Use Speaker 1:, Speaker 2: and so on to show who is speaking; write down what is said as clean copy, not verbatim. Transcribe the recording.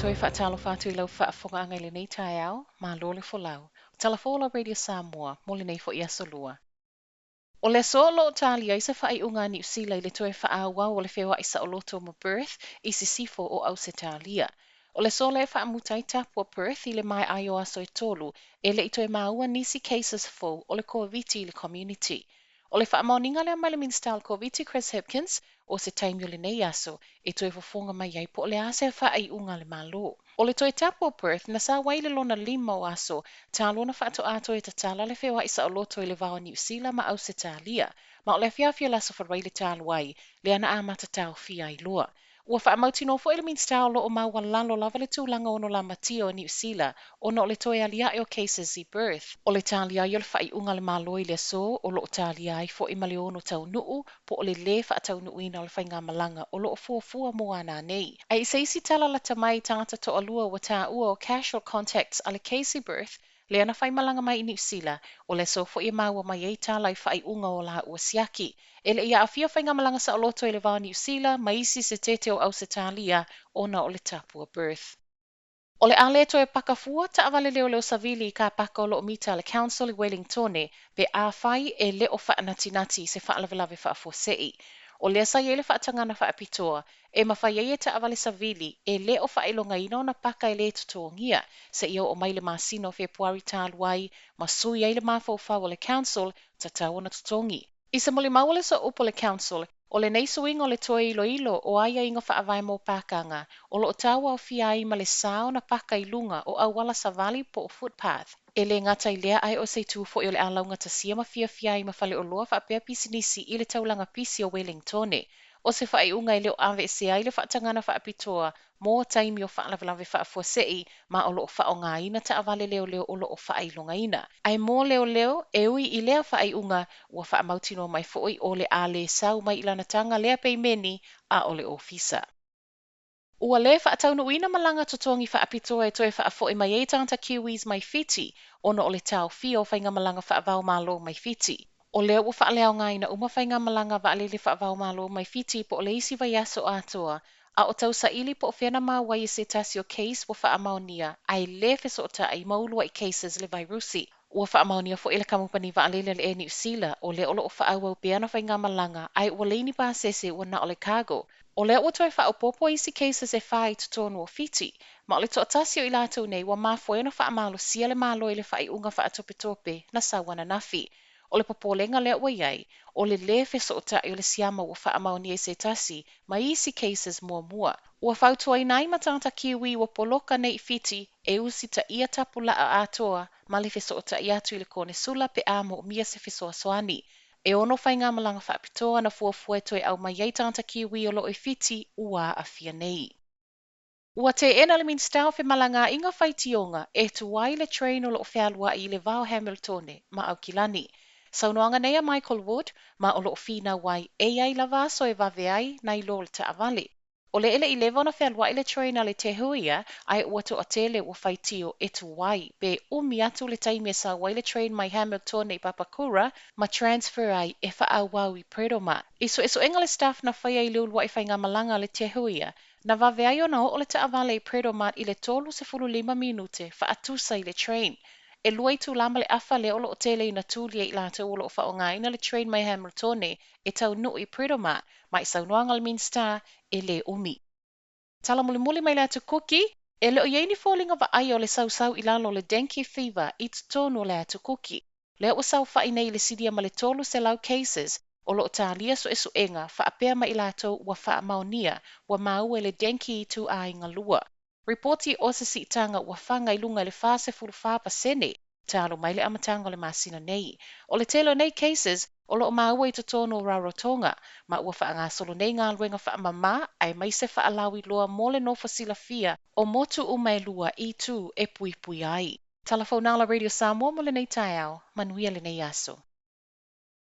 Speaker 1: Toe faatalofa atu i lau faafofogaaga i lenei taeao, malo le folau. Tala fou la Radio Samoa mo lenei foi aso Lua. O le aso o lo o talia ai se faaiuga a Niu Sila i le toe faaauau o le feoai saoloto ma Perth i sisifo o Ausetalia. O le aso lea e faamuta ai tapu a Perth i le maea ai o aso e tolu e le i toe maua nisi cases fou o le Koviti i le community. O le faamaoniga lea mai le Minisita o le Koviti Chris Hipkins o se taimi o lenei aso e toe fofoga mai ai po o le a se faaiuga a le Malo. O le toe tapu o Perth na sau ai le lona lima o aso talu ona faatoa toe tatala le feoai saoloto i le va o Niu Sila ma Ausetalia, ma o le afiafi o le aso Faraile talu ai lea na amata taofia ai loa. Ua faamautinoa foi le Minisita o lo o maualalo lava le tulaga ono lamatia o Niu Sila ona o le toe aliae o cases i Perth. O le talia ai o le faaiuga a le Malo i le aso o lo o talia ai foi ma le ono taunuu po o le lē faataunuuina o le faigamalaga o lo o fuafua mo a nanei. Ae i se isi tala lata mai tagata toalua ua taua o casual contacts a le case i Perth lea na faimalaga mai i Niu Sila, o le aso foi e maua mai ai tala i faaiuga o laua siaki. E le i aafia faigamalaga saoloto i le va o Niu Sila ma isi setete o Ausetalia ona o le tapu a Perth. O le a le toe paka fua taavale leoleo savili i ka paka o lo o mita a le Council i Wellingtone pe afai e le o faanatinati i se faalavelave faafuasei. O lea sa i ai le faatagana faapitoa e mafai ai e taavale savili e le o faailogaina ona paka e lē totogia seia oo mai le masina o Fepuari talu ai ma sui ai le mafaufau o le Council tatau ona totogi. I se molimau a le sooupu o le Council, o lenei suiga o le toe iloilo o aiaiga faavae mo pakaga o lo o tauaofia ai ma le sa ona paka i luga o auala savali po o footpath. E lē gata i lea ae o se itu foi o le a laugatasia ma fiafia ai ma faleoloa faapea pisinisi i le taulaga pisi o Wellingtone. O se faaiuga e le o aveesea ai le faatagana faapitoa mo taimi o faalavelave faafuasei ma o lo o faaaogaina taavale leoleo o lo o faailogaina. Ae mo leoleo, e ui i lea faaiuga, ua faamautinoa mai foi o le a lē sau mai i lana taga lea peimeni a o le ofisa. Ua lē faataunuuina malaga totogi faapitoa e toe faafo'i mai ai tagata Kiwis mai Fiti ona o le taofia o faigamalaga faava-o-Malo mai Fiti. O lea ua faaleaogaina uma faigamalaga vaalele faava-o-Malo mai Fiti po o le isi vaiaso atoa, a o tausaili po o fea na maua ai e se tasi o case ua faamaonia ae lē fesootai ma uluai cases le vairusi. Ua faamaonia foi e le kamupani vaalele a le Air Niu Sila o lea o lo o faaauau pea ana faigamalaga ae ua leai ni pasese ua na o le cargo. O lea ua toe faaopoopo isi cases e fa i totonu o Fiti, ma o le toatasi o i latou nei ua mafua ai ona faamalosia le Malo i le faaiuga faatopetope na sau ananafi. O le popolega lea ua i ai, o le lē fesootai o le siama ua faamaonia i se tasi ma isi cases muamua. Ua fautuaina ai ma tagata Kiwi ua poloka nei i Fiti e usitaia tapulaa atoa ma le fesootai atu i le konesula pe a moomia se fesoasoani. E ono faigamalaga faapitoa na fuafua e toe aumai ai tagata Kiwi o lo o i Fiti ua aafia nei. Ua teena le Minisita o Femalagaaiga faitioga e tuai le train o lo o fealuai i le va o Hamiltone ma Aukilani. Saunoaga nei a Michael Wood ma o lo o finau ai e i ai lava aso e vave ai nai lo le taavale. O le e le i leva ona fealuai le train a le Te Huia ae ua toatele ua faitio e tuai pe umi atu le taimi e sau ai le train mai Hamiltone i Papakura ma transfer ai e faaauau i Britomart. I suesuega le staff na faia i le uluai faigamalaga a le Te Huia, na vave ai ona oo le taavale i Britomart i le 35 minute faatusa i le train. E lua itulā ma le afa lea o lo o tele ina tuli ai i latou o lo o faaaogaina le train mai Hamiltone e taunuu i Britomart, ma i saunoaga a le Minisita e lē umi. Tala mulimuli mai le atu Kuki, e le o i ai ni foliga vaaia o le sausau i lalo o le dengue fever i totonu o le atu Kuki. Lea ua saofa'i nei i le silia ma le 300 cases o lo o talia suesuega faapea ma i latou ua faamaonia ua maua i le dengue ituaiga lua. Ripoti o se siitaga ua faga i luga i le 44% talu mai le amataga o le masina nei. O le tele o nei cases o lo o maua i totonu o Rarotonga, ma ua faagasolo nei galuega faamamā aemaise faalauiloa mo le nofo silafia o motu uma e lua i itu e puipui ai. Tala fou na la Radio Samoa mo lenei taeao, manuia lenei aso.